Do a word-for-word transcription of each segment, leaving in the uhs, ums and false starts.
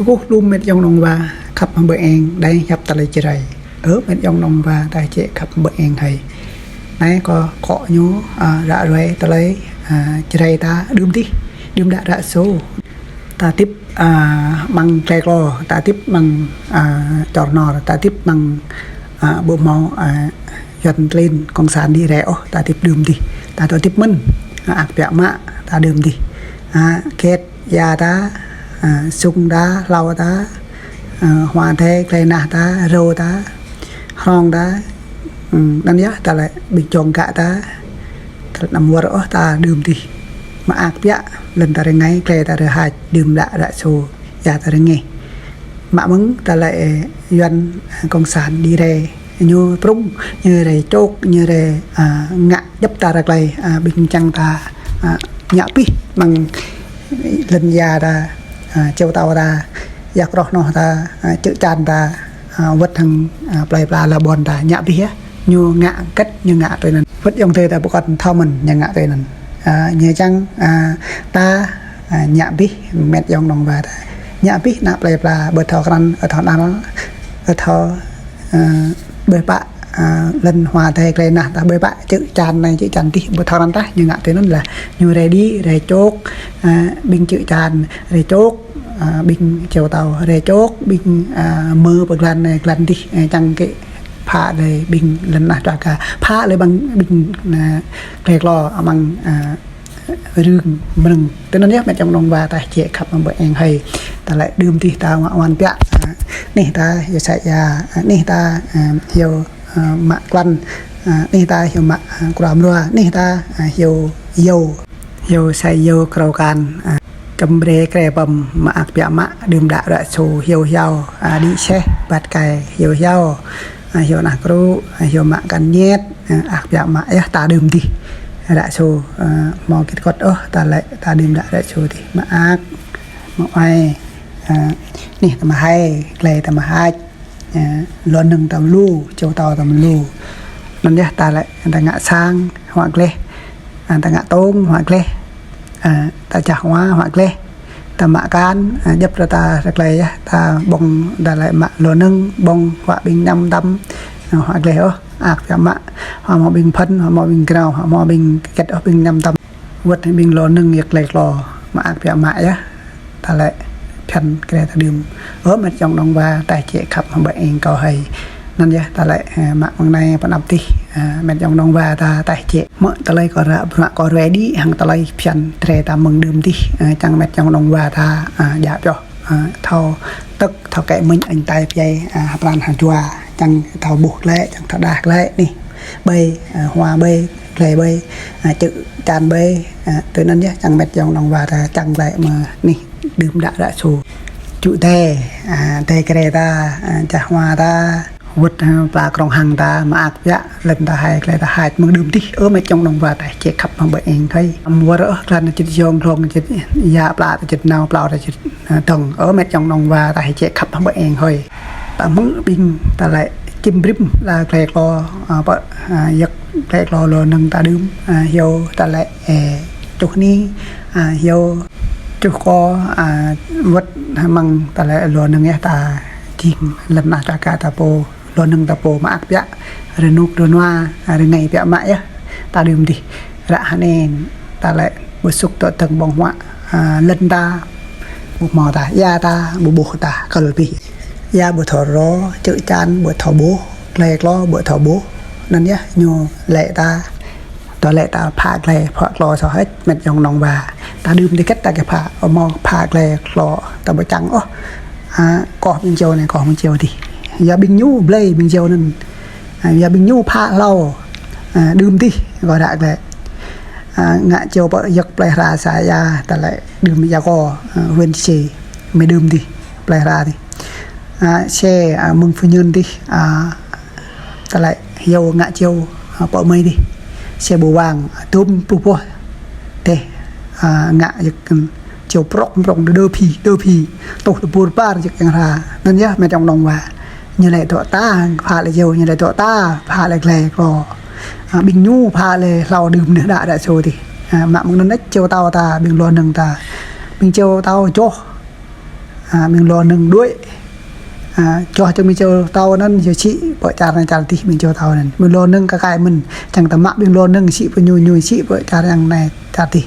Kơkuh lŏm met yŏng nŏng wa khăp hăng ƀơi eng, đai hiăp tơlơi Jrai. Ơ met yŏng nŏng wa ta jĕ khăp hăng ƀơi eng hơi. Anai kâo kŏ ñu, a, ră ruai tơlơi, a, Jrai ta đưm dih, đưm đă ră sô. Ta tip, a, mơ̆ng glai klô, ta tip mơ̆ng, a, čor nor, ta tip mơ̆ng, a, ƀu hmâo, a, Yuan tlin, kông san đĭ rai ôh, ta tip đưm dih. Ta tŏ tip mơ̆n, a, ăk biă mă, ta đưm dih. A, get, ia ta, a, sung ta, hlâo ta, a, hua tê, glai nah ta, rô ta, hrong ta, ư, anŭn yơh, tơlơi ƀing čong gă ta, tơlơi anăm wơr ôh ta đưm dih. Mă ăk biă, lŏn ta rơngai, glai ta rơhač, đưm đă ră sô, ia ta rơngai. Mă mơ̆ng tơlơi, ơ, Yuan, ơ, kông san đĭ rai, ñu prŭng, ñu rai čŏk, ñu rai, a, ngă djŏp ta ră glai, a, ƀing čang ta, a, ñă pih mơ̆ng lŏn ia ta, a, čeo tao ta, ia kroh noh ta, a, čư̆ čan ta, a, wơ̆t hăng, a, plơi pla la ƀôn ta, ñă pih yơh. Ñu ngă kĕt, ñu ngă tui anŭn. Wơ̆t yŏng tê ta ƀu kŏn thâo mơ̆n, ñu ngă tui anŭn. A, ñu čang, a, ta, a, ñă pih, met yŏng nŏng wa ta. Ñă pih ană plơi pla, ƀu thâo krăn, ƀu thâo năl, ƀu thâo, a, ƀơi pă, a, lŏn hua tê glai nah ta ƀơi pă, čư̆ čan anai, čư̆ čan dih, ƀu thâo krăn tah, ñu ngă tui anŭn lah. Ñu rai đĭ, rai čŏk, a, ƀing čư̆ čan, rai čŏk, a, ƀing čeo tao, rai čŏk, ƀing, a, mơ pơglan anai, glan dih, a, čang kĕ phă lĕ ƀing lŏn nah čua ka, phă lĕ ƀing, ƀing, a, glai klô, a, mơ̆ng, a, rưng mrưng. Tui anŭn yơh met yŏng nŏng wa ta jĕ khăp hăng ƀơi eng hơi. Tơlơi đưm dih ta mă wan biă. A, anih ta hyu sa ia, a, anih ta, a, hyu, a, mă klăn, a, anih ta hyu mă, a, krua mrua, anih ta, a, hyu yâo. Hyu sa yâo krô kan, a, čăm bre kre păm mă ăk biă mă, đưm đă ră sô hyu hiao, a, đĭ seh, bat kai hyu hiao, a, hyu nah kru, a, hyu mă kan ñet, a, ăk biă mă yơh ta đưm dih. Ră sô, a, hmâo kĭt kŏt ôh, tơlơi ta đưm đă ră sô dih. Mă ăk, mă oai, a, anih ta mă hai, glai ta mă hač, a, lŏn nưng ta mă lu, čeo tao ta mă lu. Anŭn yơh tơlơi ta ngă sang, hua gleh, a, ta ngă tông, hua gleh, a, ta čah hua, hua gleh. Ta mă kan, a, djŏp ră ta ră glai yơh, ta ƀơ̆ng tơlơi mă lŏn nưng, ƀơ̆ng hua ƀing ñăm tăm, a, hua gleh ôh, ăk biă mă, hua hmâo ƀing phăn, hua hmâo ƀing grao, hua hmâo ƀing kĕt ôh ƀing ñăm tăm. Wơ̆t ƀing lŏn nưng ia glai klô, mă ăk biă mă yơh, tơlơi phiăn kre ta đưm. Ơ met yŏng nŏng wa ta jĕ khăp hăng ƀơi eng kâo hơi. Anŭn yơh tơlơi, a, mă mơ̆ng anai pơnăp dih, a, met yŏng nŏng wa ta, ta jĕ. Mă tơlơi kâo ră, bruă kâo ruai đĭ, hăng tơlơi phiăn tre ta mơ̆ng đưm dih, a, čang met yŏng nŏng wa ta, a, djă pioh, a, thâo tơk, thâo kĕ mĭn añ tai piai, a, hơpran hơjua, čang thâo ƀuh glai, čang thâo đah glai anih. Ƀơi, a, hua ƀơi, glai ƀơi, a, čư̆ čan ƀơi, a, tui anŭn yơh, čang met yŏng nŏng wa ta, čang glai mơ̆ anih. Đưm đă ră sô. Čư̆ tê, a, tê kre ta, a, čah hua ta, wơ̆t, a, pla krong hăng ta, mă ăk biă, lŏn ta hai, glai ta hač, mơ̆ng đưm dih, ơ met yŏng nŏng wa ta, jĕ khăp hăng ƀơi eng hơi. Anăm wơr ôh, glan ta čĭt yŏng, glông ta čĭt ia, pla ta čĭt nao, plao ta čĭt, a, tŏng, ơ met yŏng nŏng wa ta, jĕ khăp hăng ƀơi eng hơi. Ta mơ̆ng ƀing tơlơi čim brĭm, la glai klô, a, pơ, a, yơk glai klô lŏn nưng ta đưm, a, hyu tơlơi, ơ, čuh ni, a, hyu čuh kô, a, wơ̆t mơ̆ng tơlơi lŏn nưng yơh ta jing lŏn nah čua ka ta pô, lŏn nưng ta pô mă ăk biă, rơnŭk rơnua, a, rơngai biă mă yơh, ta đưm dih, ră hơnen, tơlơi ƀu sŭk tŏ tơ̆ng ƀơ̆ng huă, a, lŏn ta, ƀu hmâo ta, ia ta, ƀu ƀuh ta, kơl pih. Ia ƀu thâo rô, čư̆ čan ƀu thâo ƀuh, glai klô ƀu thâo ƀuh, anŭn yơh ñu lĕ ta, tơlơi ta phă glai, phă klô soh hĕč, met yŏng nŏng wa. Ta đưm dih kĕt ta kĕ phă, hmâo phă glai klô, ta ƀu čang ôh. A, koh ƀing čeo anai, koh ƀing čeo dih. Ia ƀing ñu blai ƀing čeo anŭn. A, ia ƀing ñu phă hlâo. A, đưm dih, kâo ră glai. A, ngă čeo pơ yơk plơi hra sa ia, tơlơi đưm ia kâo, a, huyện Chư Sê, mơ̆ đưm dih, plơi hra dih. A, xe, a, mơ̆ng Phú Nhuận dih, a, tơlơi hyu ngă čeo, a, pơ mơi dih. Xe ƀu wang, a, tŭm pluh boh. Teh, a, ngă yơk, ưm, čeo prŏk, prŏk, đơ, đơ phi, đơ phi. Tuh tơpur par yơk yang hra. Anŭn yơh, met yŏng nŏng wa. Ñu lĕ dŏ ta, phă lĕ čeo, ñu lĕ dŏ ta, phă lĕ glai klô. A, ƀing ñu phă lĕ hlâo đưm anai đă ră sô dih. A, mă mơ̆ng anŭn nĕč čeo tao ta, ƀing lŏn nưng ta. Ƀing čeo tao čoh. A, ƀing lŏ nưng đuaĭ. A, čuah čang ƀing čô tâo anŭn, yua sĭ pơ čar anai čar adih ƀing čô tâo anŭn. Ƀing lŏ nưng kơ kai mơ̆n, čang tơmă ƀing lŏ nưng sĭ pơ ñu, ñu sĭ pơ čar yang anai čar adih.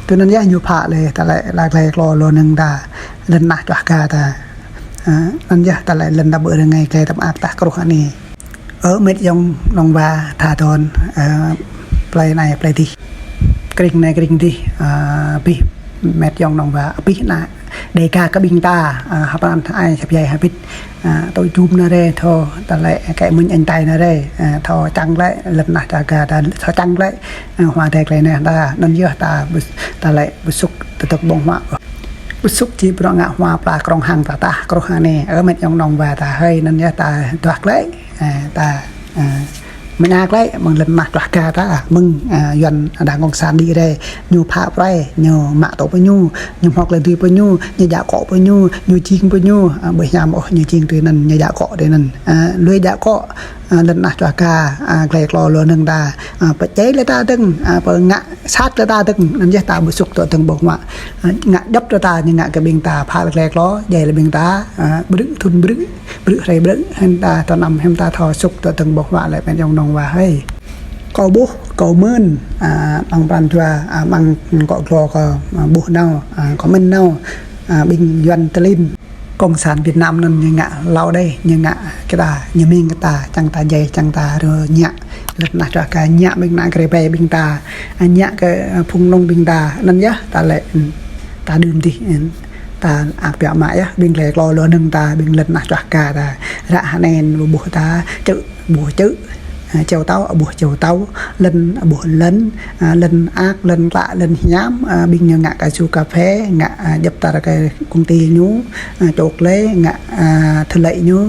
Tui anŭn yơh ñu phă lĕ, ta lĕ la glai klô lŏ nưng ta, lŏn tơnah čuah ga ta. A, anŭn yơh ta lĕ lŏn ta ƀu rơngai glai tơm ak tah kruh anai. Ơ met yŏng nong wa tha don, ơ, plei anai plei adih. Kring anai kring adih, ơ, abih met yŏng nong wa, abih ană Dêga kơ ƀing ta, ơ, hơpran ai sap jai hơbĭt, ơ, tui jum anai rai, thâo ta lĕ kơ mơ̆n anh tai anai rai, ơ, thâo čang lĕ lŏn tơnah čuah ga ta, thâo čang lĕ, ơ, hua dai glai anai ta, anŭn yơh ta bơs-, ta lĕ bơsŭk tơdơ̆ng ƀơ̆ng huă. Bơsŭk či bruă ngă hua pla krong hăng ta tah kruh anai, ơ met yŏng nong wa ta hơi, anŭn yơh ta duah glai, ơ, ta, ơ, mơ̆ng anai glai, mơ̆ng lŏn tơnah čuah ga ta, mơ̆ng, ơ, Yuan đang cộng sản đĭ rai, ñu phă prai, ñu mă tŏ pơ ñu, ñu hmâo glai tui pơ ñu, ñu djă akŏ pơ ñu, ñu jing pơ ñu, ơ, ƀu hiam ôh ñu jing tui anŭn, ñu djă akŏ tui anŭn. Ơ, lui djă akŏ, ơ, lŏn tơnah čuah ga, ơ, glai klô lŏ nưng ta, ơ, pơdjai lĕ ta dơ̆ng, ơ, pơngă sat lĕ ta dơ̆ng, anŭn yơh ta bơsŭk tŏ dơ̆ng ƀơ̆ng huă. Ơ, ngă djŏp tơ ta, ñu ngă kơ ƀing ta phă lĕ glai klô, djai lĕ ƀing ta, ơ, brư̆ thŭn brư̆, brư̆ hrơi brư̆, hăng ta tŏ năm, hăng ta thâo sŭk tŏ dơ̆ng ƀơ̆ng huă lĕ met yŏng nong wa hơi. Kâo ƀuh, kâo mơ̆n, ơ, amăng pran jua, ơ, amăng akŏ glô kâo, ơ, ƀuh nao, ơ, kâo mơ̆n nao, ơ, ƀing Yuan tơlin. Cộng sản Việt Nam anŭn ñu ngă hlâo đơi, ñu ngă kơ ta, ñu mĭn kơ ta, čang ta djai, čang ta rơngiă. Lŏn tơnah čuah ga ñă ƀing ană gre ƀai ƀing ta, a, ñă kơ, a, phung nong ƀing ta, anŭn yơh, ta lĕ, ưm, ta đưm adih, ưm, ta ak biă mă yơh, ƀing glai klô lŏ nưng ta, ƀing lŏn tơnah čuah ga ta, ră hơnai ƀu ƀuh ta, čư̆ ƀuh čư̆, a, čeo tâo ƀuh čeo tâo, lŏn ƀuh lŏn, a, lŏn ak, lŏn klă, lŏn hiam, a, ƀing ñu ngă kasu kaphê, ngă, a, djŏp tar kơ công ty ñu, a, čŏk lĕ, ngă, a, thơ lĕ ñu,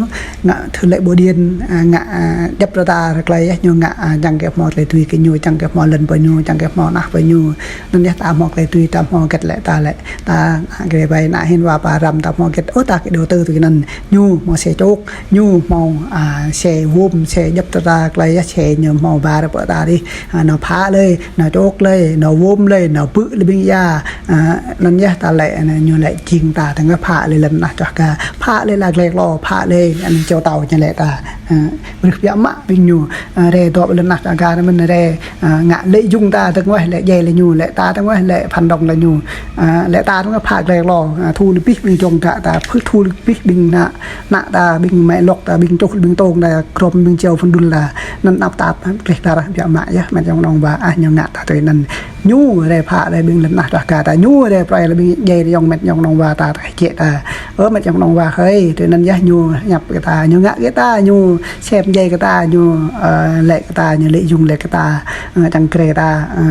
ngă thơ lĕ ƀu điên, a, ngă, a, djŏp tơdah rơklai yơh ñu ngă, a, čang kơ hmâo glai tui kơ ñu, čang kơ hmâo lŏn pơ ñu, čang kơ hmâo tơnah pơ ñu. Anŭn yơh ta hmâo glai tui, ta hmâo hơget lĕ ta lĕ, ta, a, gre ƀai ană hin wa pa ram ta hmâo hơget, ơ, ta kơ đầu tư tui anŭn. Ñu hmâo xe čŏk, ñu hmâo, a, xe wôm, xe djŏp tơdah rơklai yơh, xe ñu hmâo ƀar pơ ta adih, a, nao phă lĕ, nao čŏk lĕ, nao wôm lĕ, nao pơ̆ lĕ ƀing ia, a, anŭn yơh ta lĕ, a, ñu lĕ jing ta, tơngah phă lĕ lŏn tơnah čuah ga, phă lĕ la glai klô, phă lĕ, a, čeo tâo ñu lĕ ta, a, brư̆ biă mă ƀing ñu, a, rai dŏ lŏn tơnah čuah ga anai mơ̆n rai, a, ngă lĕ jung ta, tơngah lĕ djai lĕ ñu, lĕ ta tơngah lĕ phản động lĕ ñu, a, lĕ ta tơngah phă glai klô, a, thu lĕ abih ƀing jong ta, ta pơ̆ thu lĕ abih ƀing ană, ană ta, ƀing mĕ lŏk ta, ƀing čuh, ƀing tông ta, krôm ƀing čeo phun dul ta, anŭn ăp ta, brư̆ ta ră biă mă yơh, met yŏng nong wa, a, ñu ngă ta tui anŭn. Ñu rai phă lĕ ƀing lŏn tơnah čuah ga ta, ñu rai prai lĕ ƀing djai yŏng met yŏng nong wa ta, ta kơ jĕ ta. Ơ met yŏng nong wa hơi, tui anŭn yơh ñu ñăp kơ ta, ñu ngă kơ ta, ñu sem djai kơ ta, ñu, ơ, lĕ kơ ta, ñu lĕ jung lĕ kơ ta, ơ, čang gre ta, ơ,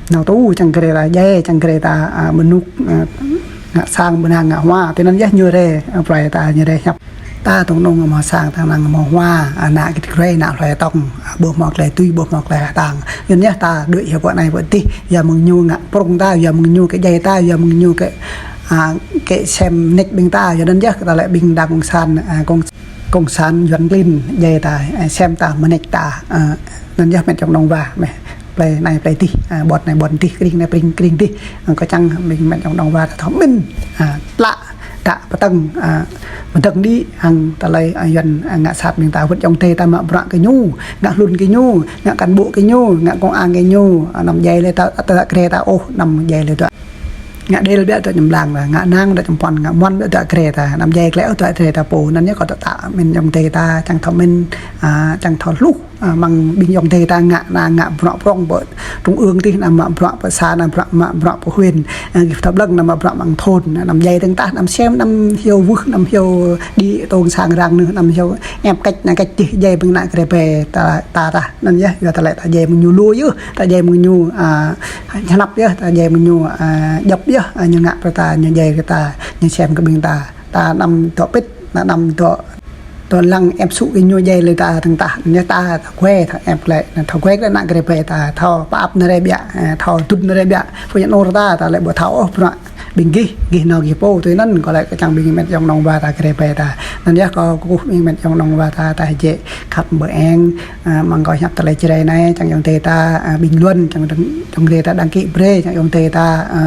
nao tu čang gre ta, djai čang gre ta, ơ, mơnuk, ơ, ngă sang ƀu năng ngă hua, tui anŭn yơh ñu rai, ơ, prai ta, ñu rai ñăp. Ta tong nong hmâo sang, ta năng hmâo hua, a, ană git gre, ană hloi tong, a, ƀu hmâo glai tui, ƀu hmâo glai hơtang. Anŭn yơh ta đuaĭ hyu pơ anai pơ adih, yua mơ̆ng ñu ngă prong ta, yua mơ̆ng ñu kơ djai ta, yua mơ̆ng ñu kơ, a, kơ sem mơneč ƀing ta, yua anŭn yơh ta lĕ ƀing đang cộng sản, a, cộng, cộng sản Yuan klin djai ta, a, sem ta mơneč ta, a, anŭn yơh met yŏng nong wa, mĕ plei anai plei adih, a, ƀôn anai ƀôn adih, kring anai kring, kring adih, a, kơ čang ƀing met yŏng nong wa ta thâo mĭn, a, tlă, tlă pơtăng, a, pơtăng đĭ hăng tơlơi, a, Yuan, a, ngă sat ƀing ta, wơ̆t yŏng adơi ta mă bruă kơ ñu, ngă hlŭn kơ ñu, ngă cán bộ kơ ñu, ngă công an kơ ñu, a, anăm djai lĕ ta, ta, ta gre ta ôh, anăm djai lĕ ta. Ngă đel biă ta čem blang ta, ngă nang ta čem puăn, ngă muăn biă ta gre ta, anăm djai glai ôh ta gre ta pô, anŭn yơh kơ ta, ta mĭn yŏng adơi ta, čang thâo mĭn, a, čang thâo hluh. A, mơ̆ng ƀing yŏng adơi ta ngă, ană ngă bruă prong pơ trung ương adih, ană mă bruă pơ xã, ană bruă, mă bruă pơ huyện, a, gih ta blăng, ană mă bruă mơ̆ng thôn, anăm djai tơng tah, anăm sem, anăm hyu wưh, anăm hyu đĭ tông sang rang anŭn, anăm hyu ĕp kĕč, ană kĕč adih djai ƀing ană gre ƀai ta, ta tah, anŭn yơh, yua ta lĕ ta djai mơ̆ng ñu lu yơh, ta djai mơ̆ng ñu, a, ñăp yơh, ta djai mơ̆ng ñu, a, djŏp yơh, a, ñu ngă pơ ta, ñu djai kơ ta, ñu sem kơ ƀing ta, ta anăm dŏ pĭt, anăm dŏ Tơlăng ĕp sŭ kơ ñu djai lĕ ta tơng tah, ñu ta thâo kue, thâo ĕp lĕ, thâo kue lĕ ană gre ƀai ta, thâo pap anai rai biă, ơ, thâo dŭt anai rai biă, pô ñu nor ta, ta lĕ ƀu thâo ôh, bruă, ƀing gih, gih nao gih pô, tui anŭn kâo laĭ kơ čang ƀing met ayŏng nong wa ta kre bai ta. Anŭn yơh kâo kơkuh ƀing met ayŏng nong wa ta, ta hơjĕ khăp ƀơi eng, a, mơ̆ng kâo hiăp tơlơi Jrai anai, čang ayŏng adơi ta, a, bình luận, čang, čang ayŏng adơi ta đăng ký brơi, čang ayŏng adơi ta, a,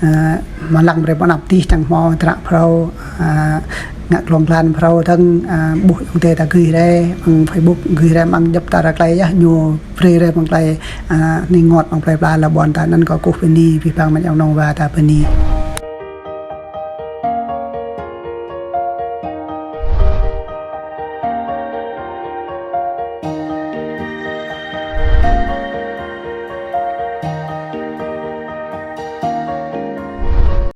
a, mă lăng brơi pơ anăp tih, čang hmâo tơnă phrâo, a, ngă glông glan phrâo dơ̆ng, a, ƀuh ayŏng adơi ta gih rai, mơ̆ng Facebook gih rai mơ̆ng djŏp ta ră klai yơh, ñu brơi rai mơ̆ng klai, a, ning ngot mơ̆ng plei pla lŏn ƀôn ta anŭn kâo kơkuh bơni, abih bang met ayŏng nong wa ta bơni.